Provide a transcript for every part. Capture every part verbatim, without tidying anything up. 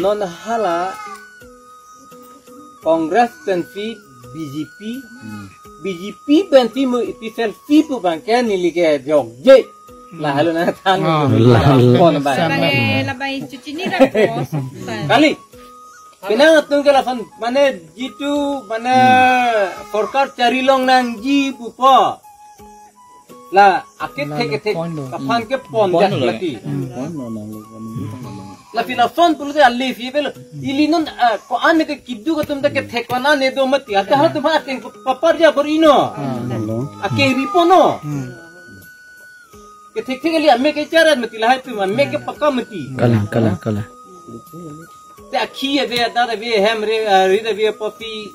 Non hala Congress pensi B J P, B J P pensi mu ipi selfie pu abangke neli ke jokje. La halo na than. Ah. La halo na than. Labang, eh, labang cuci ni rak bos. Kali. Penang atum ke lason mane jitu mane sorkar chari longnangji pupo. La akethek kethek aphan ke pon jak mati. Hmm. Lapen lason pulote ali si belo. Ili non, ah, ko-an ke kiduk atum ta kethek ko-an ne do mati. Ata halatum ha ateng papar ja bor-ino. Hmm. Ake ripo no. Hmm. Kethek thek ali amek ke charat mati lahai atum amek ke paka mati. Kalang, kalang, kalang. Te akhi ave, adat ave, hem re, ah, rit ave, popi,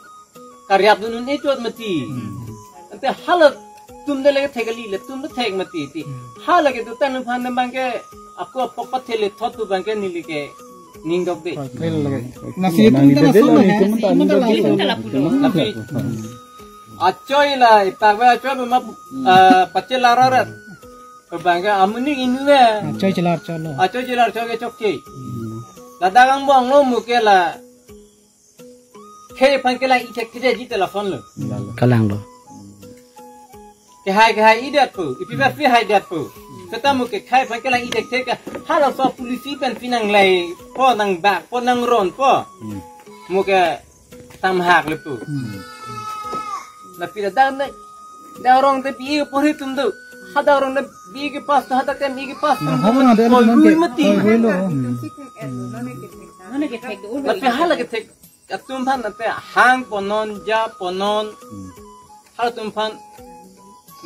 karyap dun un-e chot mati. Hmm. Ante halatum ta le kethek kali, latum ta thek mati ti. Hmm. Hala ke tu tan phan abangke, ako apok pathele thot tu abangke neli ke ning dokde. Nasi itum ta lason, nasi itum ta lason. Tapi achoi la, itak ve achoi ma, ah, pache lararat. Abangke amuning inut ve. Achoi chelar cholo. Achoi chelar cholo ke chokche. Hmm. Ladak angbong lo mu ke la. Khei aphan ke la ithek thekji te lason lo. Kalang lo. Kehai kehai idet pu, ipi ba pi haidet pu. Seta mu ke khei aphan ke la ithek thek ke halaso policy pen pinang laipo nang bak po nang ronpo. Hmm. Mu ke tam hak le pu. Hmm. Lapen dak ne, dak rong te B A porhi atum do. Hadak rong te B A ke pass, hadak te M A ke pass atum do. Hong na de koi rui mati. Koi rui lo. Hmm. Lapen hala kethek atum aphan ante hang ponnon, ja ponnon. Hmm. Halatum aphan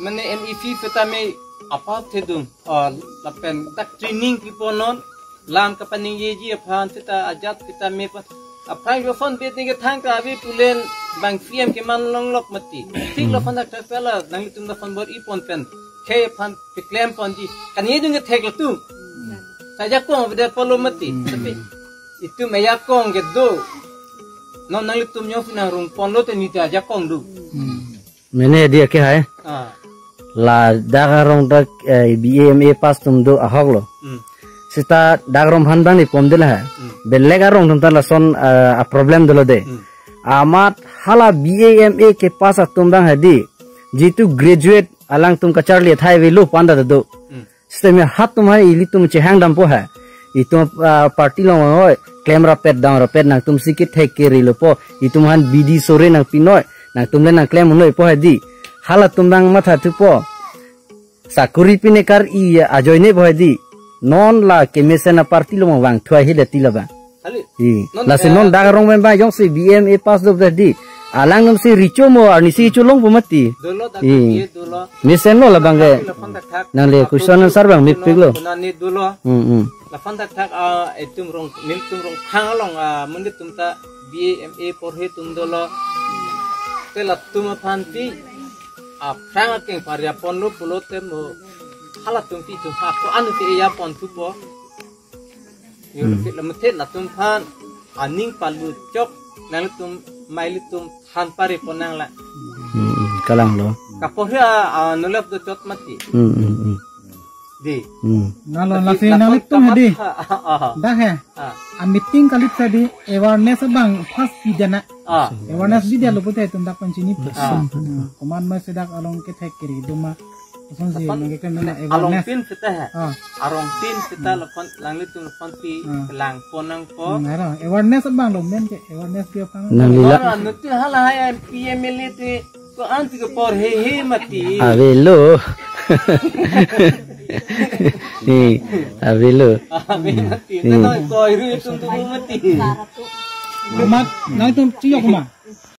mane M E C setame apa thedung, ah, lapen dak training pi ponnon, lam kapaningjeji aphan seta ajat seta me aphan. Aphrang jo phone bet ni kethang ka ave pulen bang C M keman longlok mati. Thik lo phone dak thak pela nanglitum ta phone bor-i pon pen. Khei aphan piklem ponji. Kan ye dung kethek latum. Sa ajakong avedet pulo mati. Hmm. Tapi itum ajakong kedo. Non nanglitum nyong si nangrung ponlo te neta ajakong do. Hmm. Mene dia ke hai. Ah. Ladak arong dak, eh, B A M A pass atum do ahok lo. Hmm. Seta dak arong aphan bang ni pom de la hai. Hmm. Belek arong atum ta lason, eh, a problem dolo de. Hmm. Amat hala B A M A ke pass atum bang hadi. Jitu graduate alangtum kacharli athai avelo panda do. Hmm. Sitame hatum hai ilitum chehang dampo hai. Itum, ah, party along oi, klem rapet dam rapet nangtum si kethek kere lopo. Itum aphan bidi sore nangpi noi. Nangtum le nangklem noi po hai di. Halatum bang matha thupo. Sakuri pine kar-i ajoine po hai di. Non la kemesen a party along vangthu ahi le ti labang. Kali. I. Non, lasi eh, non dak arong pen bang jongsi B A M A pass do tadi. Alang atum si recho mo arni si cholongpo mati. Dolo dak I. Ye dolo. Mesen lo labang ke. Laphang dak thak. Nang le question answer bang mepik lo. Kona ni dolo. Hmm, hmm. Laphang dak thak, ah, itum rong, nelitum Rongkhang along, ah, monit atum ta B A M A porhi atum dolo. Te latum aphan ti, ah, aphrang akeng pariapon lo pulote mo halatum ti itum ha ko-an ti eya pon thupo. Yo, hmm, lamet latum aphan aning palu chok nangtum mailitum than pare pon nang la. Hmm, hmm, kalang lo. Kaporhi a, a, nolep do chot mati. Hmm, hmm, hmm. Di. Hmm. Nalo tapi lasi lapan nangtum kamat hadi. Ha, ha, ha. Dak he. Ha. A meeting kalit sa di awareness abang first di dana. Ah. Awareness di dia lo pute tum dak pen chini. Ah. Hmm. Komat ma sedak along kethek kiri doma. Lason si lason nangkeklem na awareness. Arongtin seta ha. Ah. Arongtin seta lason langlitum lason si Ah. Lang ponang po. Hmm, aro awareness abang lo men ke awareness dia pang. Nang lila. Ora nuti hala hai M P M L A ti ko-an si kepor hehe mati. Avelo. Ni, avelo. Ave mati. Hmm. Nang koi ru itum tu mati. Amat, nangtum chiyok ma.